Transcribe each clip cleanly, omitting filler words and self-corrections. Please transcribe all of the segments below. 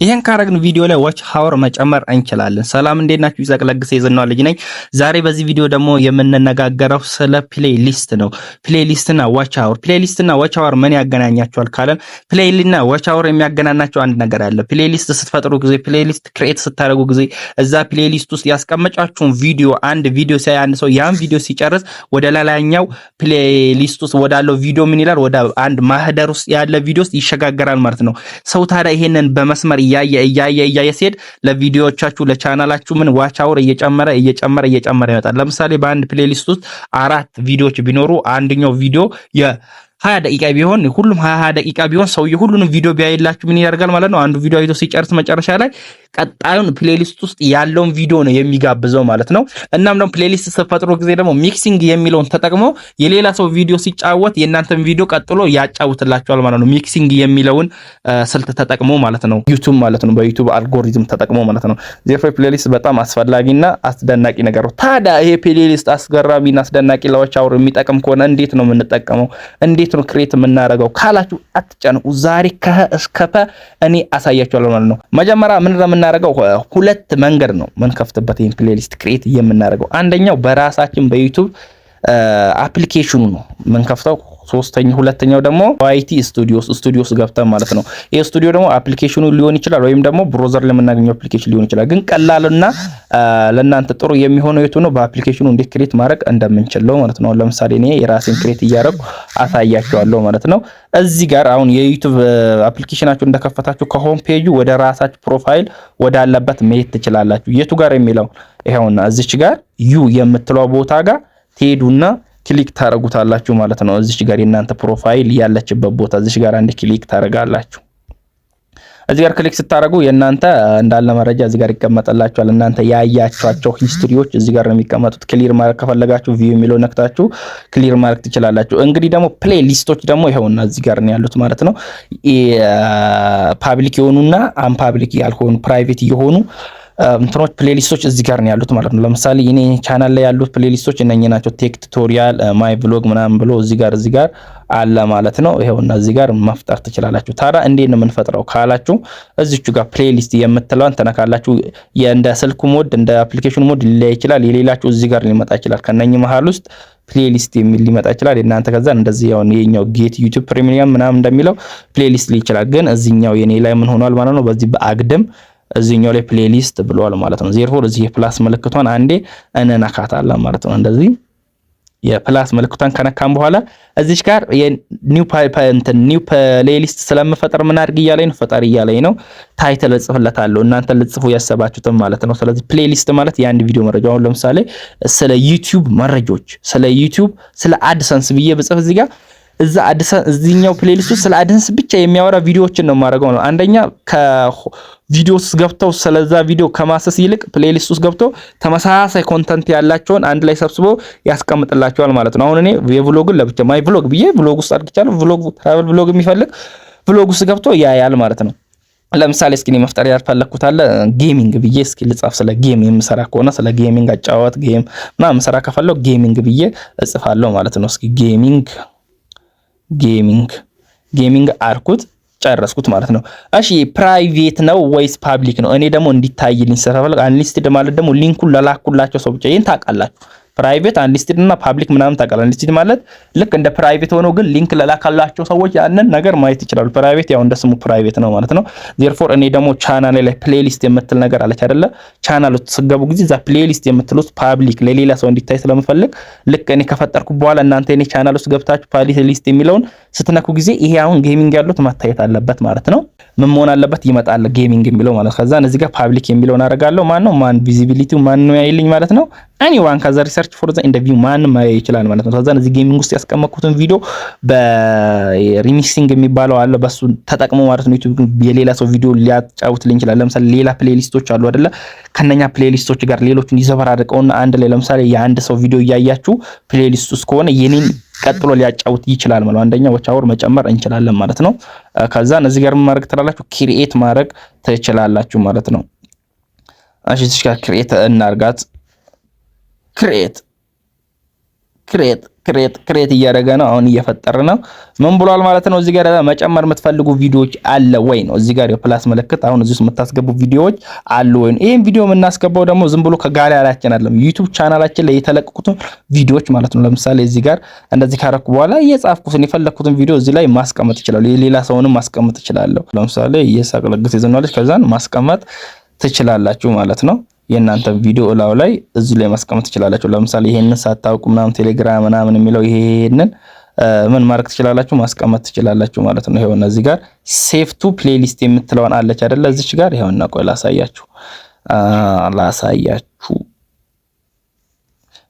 ይሄን ካረግን ቪዲዮ ላይ watch hour መጨመር እንችላለን። ሰላም፣ እንዴት ናችሁ? ይሳቅ ለግሰ የዝናው ልጅ ነኝ። ዛሬ በዚህ ቪዲዮ ደግሞ የምንነጋገረው ስለ playlist ነው። Playlist እና watch hour። Playlist እና watch hour ምን ያገናኛቸዋል ካለን playlist እና watch hour የሚያገናኛቸው አንድ ነገር አለ። Playlist ስትፈጥሩ ጊዜ፣ playlist create ስታደርጉ ጊዜ እዛ playlist ውስጥ ያስቀመጣችሁን ቪዲዮ አንድ ቪዲዮ ሲያይ አንድ ሰው ያን ቪዲዮ ሲጨርስ ወደ ሌላኛው playlist ውስጥ ወዳለው ቪዲዮ ምን ይላል? ወደ አንድ ማህደር ውስጥ ያለ ቪዲዮ ውስጥ ይሸጋገራል ማለት ነው። ሰው ታዲያ ይሄንን በመስመር እያየ እያየ እያየ ሲሄድ ለቪዲዮዎቻችሁ ለቻናላችሁ ምን watch hour እየጨመረ እየጨመረ እየጨመረ ይመጣል። ለምሳሌ በአንድ playlist ውስጥ አራት ቪዲዮዎች ቢኖሩ አንደኛው ቪዲዮ የ20 ደቂቃ ቢሆን፣ ሁሉም 20 20 ደቂቃ ቢሆን፣ ሰውዬው ሁሉንም ቪዲዮ ቢያይላችሁ ምን ያደርጋል ማለት ነው? አንዱ ቪዲዮ አይቶ ሲጨርስ መጨረሻ ላይ ቀጣዩን playlist ውስጥ ያለውን ቪዲዮ ነው የሚጋብዘው ማለት ነው። እናም ደግሞ playlist ስትፈጥሩ ጊዜ ደግሞ mixing የሚለውን ተጠቅሞ የሌላ ሰው ቪዲዮ ሲጫወት የእናንተን ቪዲዮ ቀጥሎ ያጫውትላችኋል ማለት ነው። Mixing የሚለውን ስልት ተጠቅሞ ማለት ነው። YouTube ማለት ነው። በ YouTube algorithm ተጠቅሞ ማለት ነው። Therefore playlist በጣም አስፈላጊና አስደናቂ ነገር ነው። ታዲያ ይሄ playlist አስገራሚና አስደናቂ ለ watch hour የሚጠቅም ከሆነ እንዴት ነው የምንጠቀመው? እንዴት ነው create የምናደርገው ካላችሁ አትጨነቁ። ዛሬ ከሀ እስከ ፐ እኔ አሳያችኋለሁ ማለት ነው። መጀመሪያ ምን የምናደርገው፣ ሁለት መንገድ ነው ምንከፍትበት ይህን playlist create የምናደርገው። አንደኛው በራሳችን በ YouTube application ኑ ነው ምንከፍተው። ሶስተኛ ሁለተኛው ደግሞ YT Studios ገብተን ማለት ነው። ይህ ስቱዲዮ ደግሞ application ኑ ሊሆን ይችላል ወይም ደግሞ browser ለምናገኘው application ሊሆን ይችላል። ግን ቀላልና ለእናንተ ጥሩ የሚሆነው የቱ ነው? በ application ኑ እንዴት create ማድረግ እንደምንችለው ማለት ነው። ለምሳሌ እኔ የራሴን create እያደረኩ አሳያችኋለሁ ማለት ነው። እዚህ ጋር አሁን የ YouTube application ናችሁ እንደከፈታችሁ ከ home page ኡ ወደ ራሳችሁ profile ወዳለበት መሄድ ትችላላችሁ። የቱ ጋር የሚለው ይኸውና እዚች ጋር you የምትለው ቦታ ጋር ትሄዱና click ታረጉታላችሁ ማለት ነው። እዚች ጋር የእናንተ profile ያለችበት ቦታ እዚች ጋር አንድ click ታረጋላችሁ። እዚህ ጋር click ስታደርጉ የእናንተ እንዳለ መረጃ እዚህ ጋር ይቀመጥላችኋል። እናንተ ያያችኋቸው history ዎች እዚህ ጋር ነው የሚቀመጡት። Clear ማድረግ ከፈለጋችሁ view የሚለው ነክታችሁ clear ማድረግ ትችላላችሁ። እንግዲህ ደግሞ playlist ኦች ደግሞ ይኸውና እዚህ ጋር ነው ያሉት ማለት ነው። Public የሆኑና unpublic ያልሆኑ private የሆኑ እንትኖች playlist ኦች እዚህ ጋር ነው ያሉት ማለት ነው። ለምሳሌ የኔ ቻናል ላይ ያሉት playlist ኦች እነኚህ ናቸው። Tech tutorial፣ my vlog ምናምን ብሎ እዚህ ጋር አለ ማለት ነው። ይኸውና እዚህ ጋር መፍጠር ትችላላችሁ። ታዲያ እንዴት ነው የምንፈጥረው ካላችሁ እዚቹ ጋር playlist የምትለዋን ተነካላችሁ። እንደ ስልኩ mode እንደ application ኑ mode ሊለያይ ይችላል። የሌላችሁ እዚህ ጋር ሊመጣ ይችላል። ከነኚህ መሃል ውስጥ playlist የሚል ሊመጣ ይችላል። የእናንተ ከዛ እንደዚህ ያው የኛው get YouTube Premium ምናምን እንደሚለው playlist ሊል ይችላል። ግን እዚህኛው የኔ ላይ ምን ሆኗል ማለት ነው? በዚህ በአግድም እዚህኛው ላይ playlist ብሏል ማለት ነው። Therefore እዚህ የ plus ምልክቷን አንዴ እንነካታለን ማለት ነው። እንደዚህ የ plus ምልክቷን ከነካን በኋላ እዚች ጋር የ new እንትን new playlist ስለምፈጥር ምን አድርግ እያለኝ ነው? ፈጠር እያለኝ ነው። Title እጽፍለታለሁ እናንተ ልጽፉ ያሰባችሁትን ማለት ነው። ስለዚህ playlist ማለት የአንድ ቪዲዮ መረጃ፣ አሁን ለምሳሌ ስለ YouTube መረጃዎች፣ ስለ YouTube፣ ስለ AdSense ብዬ ብጽፍ እዚህ ጋር እዛ AdSense እዚህኛው playlist ውስጥ ስለ AdSense ብቻ የሚያወራ ቪዲዮዎችን ነው የማደርገው ነው። አንደኛ ከቪዲዮ ውስጥ ገብተው ስለዛ ቪዲዮ ከማሰስ ይልቅ playlist ውስጥ ገብተው ተመሳሳይ content ያላቸውን አንድ ላይ ሰብስቦ ያስቀምጥላቸዋል ማለት ነው። አሁን እኔ የ vlog ን ለብቻ my vlog ብዬ vlog ውስጥ አድርጌቻለሁ። Vlog፣ travel vlog የሚፈልግ vlog ውስጥ ገብቶ ያያል ማለት ነው። ለምሳሌ እስኪ እኔ መፍጠር ያልፈለግኩት አለ፣ gaming ብዬ እስኪ ልጻፍ። ስለ game የምሰራ ከሆነ፣ ስለ gaming አጫወት game ምናምን የምሰራ ከፈለኩ gaming ብዬ እጽፋለሁ ማለት ነው። እስኪ gaming gaming gaming አልኩት፣ ጨረስኩት ማለት ነው። እሺ፣ private ነው ወይስ public ነው? እኔ ደግሞ እንዲታይልኝ ስለፈለግ unlisted ማለት ደግሞ link ኡን ለላኩላቸው ሰው ብቻ፣ ይሄን ታውቃላችሁ። Private፣ unlisted እና public ምናምን ታውቃለህ። Unlisted ማለት ልክ እንደ private ሆኖ ግን link ለላካላቸው ሰዎች ያንን ነገር ማየት ይችላሉ። Private ያው እንደ ስሙ private ነው ማለት ነው። Therefore እኔ ደግሞ ቻናል ላይ playlist የምትል ነገር አለች አይደለ? ቻናል ውስጥ ስትገቡ ጊዜ እዛ playlist የምትል ውስጥ public ለሌላ ሰው እንዲታይ ስለምፈልግ ልክ እኔ ከፈጠርኩ በኋላ እናንተ እኔ ቻናል ውስጥ ገብታችሁ playlist የሚለውን ስትነኩ ጊዜ ይሄ አሁን gaming ያሉት መታየት አለበት ማለት ነው። ምን መሆን አለበት? ይመጣል gaming የሚለው ማለት። ከዛ እዚህ ጋር public የሚለውን አደርጋለሁ። ማን ነው ማን visibility ው ማን ነው ያይልኝ ማለት ነው። Anyone ከዛ research for the interview ማንም ማየት ይችላል ማለት ነው። ከዛ እዚህ gaming ውስጥ ያስቀመጥኩትን ቪዲዮ በ remixing የሚባለው አለ፣ በሱ ተጠቅሞ ማለት ነው YouTube የሌላ ሰው ቪዲዮ ሊያጫውትልኝ ይችላል። ለምሳሌ ሌላ playlist ኦች አሉ አይደለ? ከነኛ playlist ኦች ጋር ሌሎቹን ይዘበራርቀውና አንድ ላይ ለምሳሌ የአንድ ሰው ቪዲዮ እያያችሁ playlist ውስጥ ከሆነ የኔን ቀጥሎ ሊያጫውት ይችላል ማለት ነው። አንደኛ watch hour መጨመር እንችላለን ማለት ነው። ከዛ እዚህ ጋር ማድረግ ትችላላችሁ፣ create ማድረግ ትችላላችሁ ማለት ነው። እሺ፣ እዚህ ጋር create እናርጋት። Create create Create እያደረገ ነው። አሁን እየፈጠረ ነው። ምን ብሏል ማለት ነው? እዚህ ጋር መጨመር የምትፈልጉ ቪዲዮዎች አለ ወይ ነው። እዚህ ጋር የ plus ምልክት አሁን እዚህ ውስጥ የምታስገቡ ቪዲዮዎች አሉ ወይ ነው። ይሄን ቪዲዮ የምናስገባው ደግሞ ዝም ብሎ ከጋላሪያችን አይደለም፣ YouTube ቻናላችን ላይ የተለቀቁትን ቪዲዮዎች ማለት ነው። ለምሳሌ እዚህ ጋር እንደዚህ ካረኩ በኋላ የጻፍኩትን የፈለኩትን ቪዲዮ እዚህ ላይ ማስቀመጥ እችላለሁ። የሌላ ሰውንም ማስቀመጥ እችላለሁ። ለምሳሌ የሳቅ ለግስ የዘኗለች ከዛን ማስቀመጥ ትችላላችሁ ማለት ነው። የእናንተ ቪዲዮ እላው ላይ እዚህ ላይ ማስቀመጥ ትችላላችሁ። ለምሳሌ ይሄንን ሳታውቁ ምናምን ቴሌግራም ምናምን የሚለው ይሄንን ምን ማድረግ ትችላላችሁ? ማስቀመጥ ትችላላችሁ ማለት ነው። ይሄው እዚህ ጋር save to playlist የምትለዋን አለች አይደለ? እዚች ጋር ይሄውና፣ ቆይ ላሳያችሁ።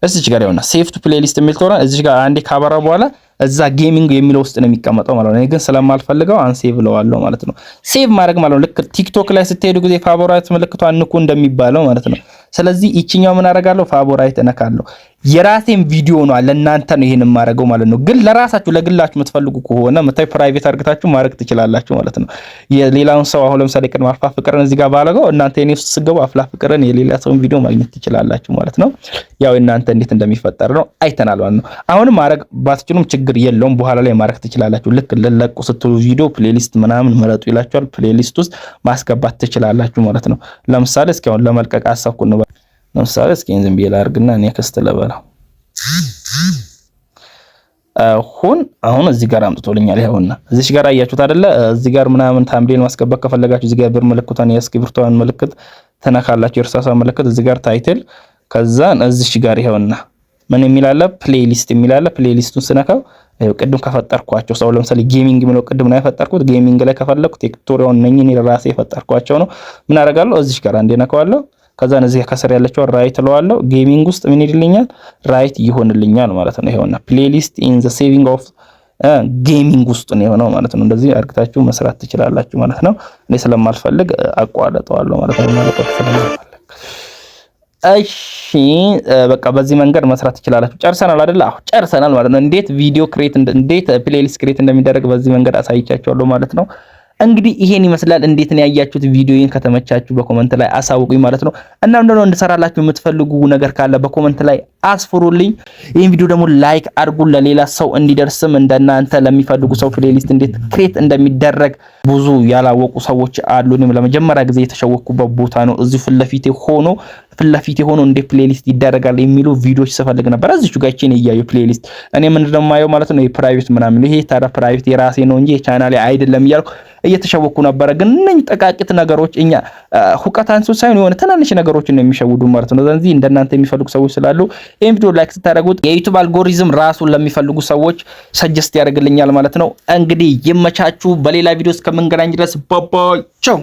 እዚች ጋር ይኸውና save to playlist የሚል ትሆና እዚች ጋር አንዴ ካበራ በኋላ እዛ gaming የሚለው ውስጥ ነው የሚቀመጠው ማለት ነው። እኔ ግን ስለማልፈልገው unsave እለዋለሁ ማለት ነው። Save ማድረግ ማለት ነው። ልክ TikTok ላይ ስትሄዱ ጊዜ favorite ምልክቷን ንኩ እንደሚባለው ማለት ነው። ስለዚህ ይችኛው ምን አደርጋለሁ? Favorite እነካለሁ። የራሴን ቪዲዮ ነው፣ ለእናንተ ነው ይሄን የማደርገው ማለት ነው። ግን ለራሳችሁ ለግላችሁ የምትፈልጉ ከሆነ ምታይ private አድርጋችሁ ማድረግ ትችላላችሁ ማለት ነው። የሌላውን ሰው አሁን ለምሳሌ ቅድም አፍላ ፍቅርን እዚህ ጋር ባለገው እናንተ የኔ ውስጥ ስትገቡ አፍላ ፍቅርን የሌላ ሰውን ቪዲዮ ማግኘት ትችላላችሁ ማለት ነው። ያው እናንተ እንዴት እንደሚፈጠር ነው አይተናል ማለት ነው። አሁንም ማድረግ ባትችሉም ችግር የለውም። በኋላ ላይ ማድረግ ትችላላችሁ። ልክ ልለቁ ስትሉ ቪዲዮ playlist ምናምን ምረጡ ይላችኋል። Playlist ውስጥ ማስገባት ትችላላችሁ ማለት ነው። ለምሳሌ እስኪ አሁን ለመልቀቅ አሰብኩ ነው። ለምሳሌ እስኪ ዝም ብዬ ላድርግና next ልበለው። አሁን እዚህ ጋር አምጥቶልኛል። ይኸውና እዚህ ጋር አያችሁት አይደለ? እዚህ ጋር ምናምን thumbnail ማስገባት ከፈለጋችሁ እዚህ ጋር ብር ምልክቷን የእስክሪብቶዋን ምልክት ትነካላችሁ። የእርሳሷ ምልክት እዚህ ጋር title፣ ከዛን እዚህ ጋር ይኸውና ምን የሚል አለ? Playlist የሚል አለ። Playlist ኡን ስነካው ይኸው ቅድም ከፈጠርኳቸው ሰው ለምሳሌ gaming የሚለው ቅድም ነው የፈጠርኩት። Gaming ላይ ከፈለኩ tutorial እነኝህን ራሴ የፈጠርኳቸው ነው። ምን አደርጋለሁ? እዚህ ጋር አንዴ ነካዋለሁ። ከዛ እዚህ ከስር ያለችው right እለዋለሁ። Gaming ውስጥ ምን ይልኛል? Right ይሆንልኛል ማለት ነው። ይኸውና playlist in the saving of gaming ውስጥ ነው የሆነው ማለት ነው። እንደዚህ አድርጋችሁ መስራት ትችላላችሁ ማለት ነው። እኔ ስለማልፈልግ አቋርጠዋለሁ ማለት ነው። ማለት ስለማልፈልግ እሺ፣ በቃ በዚህ መንገድ መስራት ትችላላችሁ። ጨርሰናል አይደል? አዎ ጨርሰናል ማለት ነው። እንዴት ቪዲዮ create እንዴት playlist create እንደሚደረግ በዚህ መንገድ አሳይቻችኋለሁ ማለት ነው። እንግዲህ ይሄን ይመስላል። እንዴት ነው ያያችሁት? ቪዲዮውን ከተመቻችሁ በ comment ላይ አሳውቁኝ ማለት ነው። እናም ደግሞ እንድሰራላችሁ የምትፈልጉ ነገር ካለ በ comment ላይ አስፍሩልኝ። ይሄን ቪዲዮ ደግሞ like አድርጉ ለሌላ ሰው እንዲደርስም እንደናንተ ለሚፈልጉ ሰው playlist እንዴት create እንደሚደረግ ብዙ ያላወቁ ሰዎች አሉ። እኔም ለመጀመሪያ ጊዜ የተሸወድኩበት ቦታ ነው። እዚሁ ፊት ለፊቴ ሆኖ እንዴት playlist ይደረጋል የሚሉ ቪዲዮዎች ስፈልግ ነበር። እዚሁ ጋር እቺን እያዩ playlist እኔ ምንድነው የማየው ማለት ነው የ private ምናምን ይሄ ታዲያ private የራሴ ነው እንጂ የቻናሌ አይደለም እያልኩ እየተሸወድኩ ነበረ። ግን እነኝህ ጥቃቅን ነገሮች እኛ እውቀት አንሶ ሳይሆን የሆነ ትናንሽ ነገሮችን ነው የሚሸውዱ ማለት ነው። ስለዚህ እንደናንተ የሚፈልጉ ሰዎች ስላሉ ይሄን ቪዲዮ like ስታደርጉት የ YouTube algorithm ራሱን ለሚፈልጉ ሰዎች suggest ያደርግልኛል ማለት ነው። እንግዲህ ይመቻችሁ። በሌላ ቪዲዮ እስከምንገናኝ ድረስ bye bye፣ ቻው።